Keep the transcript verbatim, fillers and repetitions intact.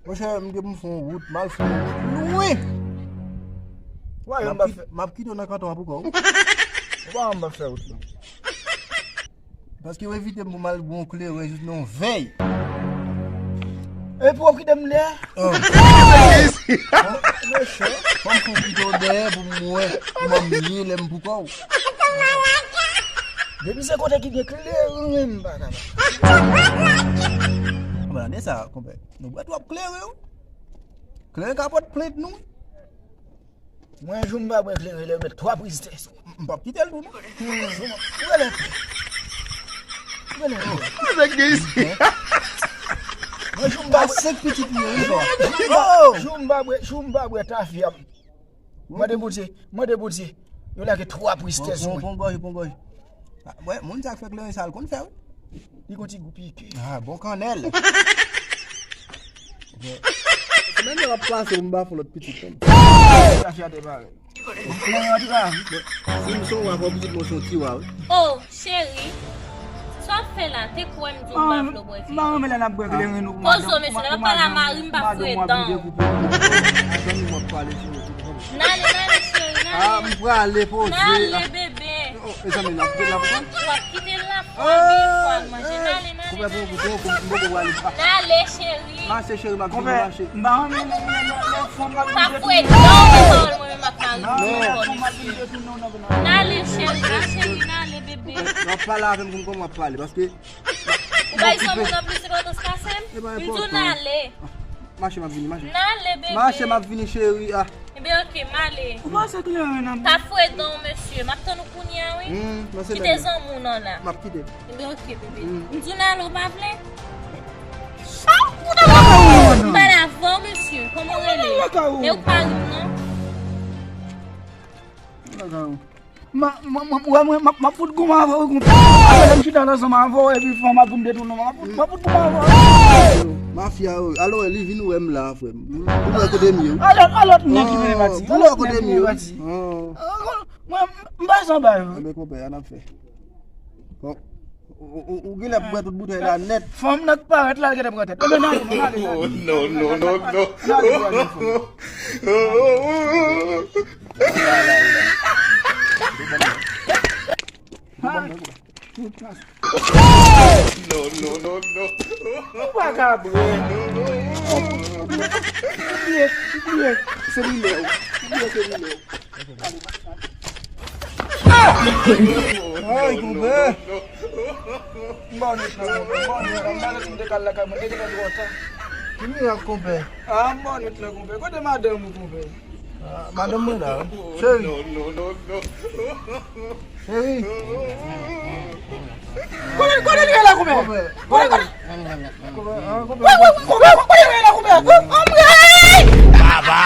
Monchè, m gen pou m fè yon wout, m al fè yon wout lwen. Wè, m ap kit-, m ap kite w nan kanton an pou kò w. Ou pa wè m ap fè wout la. Paske w envite m pou m al bwè yon kleren jis nan yon vèy. E pou w kite m lè? Mechan. Fò m fè yon pito dèyè pou m wè kòman m ye lè m pou kò w. Depi se kote ki gen kleren, m pa kapab. Anben, de sa, konpè. Nou bwè twòp kleren, wi. Kleren ka pote plent nou. Mwen, jou m pa bwè kleren, lè yo met twa priz tè sou mwen. M p ap kite l tou, non. Ou genlè pè. Ou genlè pè. Nèg gen isi. Mwen, jou m pa bwè. Senk pitit li ye, wi, bò. Jou m pa bwè, jou m pa bwè tafya m. Mande Bondye, mande Bondye. Yo lage twa priz tè sou mwen. Pran gòj, pran gòj. Ah, wè, moun sa k fè kleren sa, l konn fè, wi. Li gon ti gou pike. Ah, bon kannèl. Se menm jan w ap pase, m ba fon lòt pitit, menm. Sa fyate parèy. Kleren an tou ka. Si m se yon wa, fò pitit mwen se yon ti wa, wi. Oh, cheri. Sa w ap fè la, te kwè m di w m pa vle w bwè kleren. M pa renmen lè n ap bwè kleren, nou. Poze w, mesye, lè m ap pale a mari m, pa fouye dan w. N ale, n ale, cheri, n ale. Ah, m prale poze. N ale, bebe. Oh, mezanmi, n ap, n ap pran. W ap kite l la, fwa, fwa, manje. N ale, n ale, n ale. N ale, cheri. Mache, cheri, m ap vini, mache. M pa renmen lè, lè, lè, lè fanm ap vin detounen. Pa fouye dan w nan pawòl mwen menm ak mari m. Non, non, lè fanm ap vin detounen w nan. N ale, cheri, n ale, cheri, n ale, bebe. W ap pale avè m kòman w ap pale, paske Ou bay zanmi w nan plis enpòtans pase m? M di w n ale. Mache, m ap vini, mache. N ale, bebe. Mache, m ap vini, cheri. Ah. Ebyen, oke, m ale. Ou panse kleren nan. Pa fouye dan w, mesye. M ap tann ou kounye a, wi. Hmm, kite zanmi w nan la. M ap kite. Ebyen, oke, bebe. Hmm. M di w n ale, ou pa vle? Ah, ou ta pa vle. M pale avè w, mesye. Kòman w rele? E ou k pa ri m, non? M pa ka ri w. Ma, ma, ma, wè mwen, ma, ma fout goumen avè w, konpè. Apre lè m chita la ansanm avè w, epi fanm ap vin detounen w, ma fout, ma fout goumen avè w. Mafya, wi. Alò, li vin wè m la, frè m. Pou, pou wè kote m ye, wi. Alò, alò, nèg ki vin pati. Pou wè kote m ye, wi. Ah, mwen, m pa sanba yo. Enben, konpè, a n ap fè. Bon. Ou, ou, ou, ou genlè pou bwè tout boutèy la nèt. Fanm nan k parèt la, l genlè pran tèt. Ebyen, n ale, n ale, n ale. Oh, non, non, non, non. N ale, n ale, n ale. Non, non, non, non. Ou pa ka bwè. Ou bliye, ou bliye, ou bliye. Se limè w. Ou bliye se limè w. Ay, konpè. M ba w nwit lan, konpè. M ba w nwit lan. M pa rete m te kal lakay mwen. E genlè twò ta. Ki mirak, konpè? Ah, m ba w nwit lan, konpè. Kote madanm ou, konpè? Ah, madanm mwen la, wi. Cheri. Cheri. Kote, kote li ye la, konpè? Konpè. Kote, kote? Konpè, ah, konpè. Wè, wè, wè, wè, kote li ye la, konpè? Anmwey! Baba!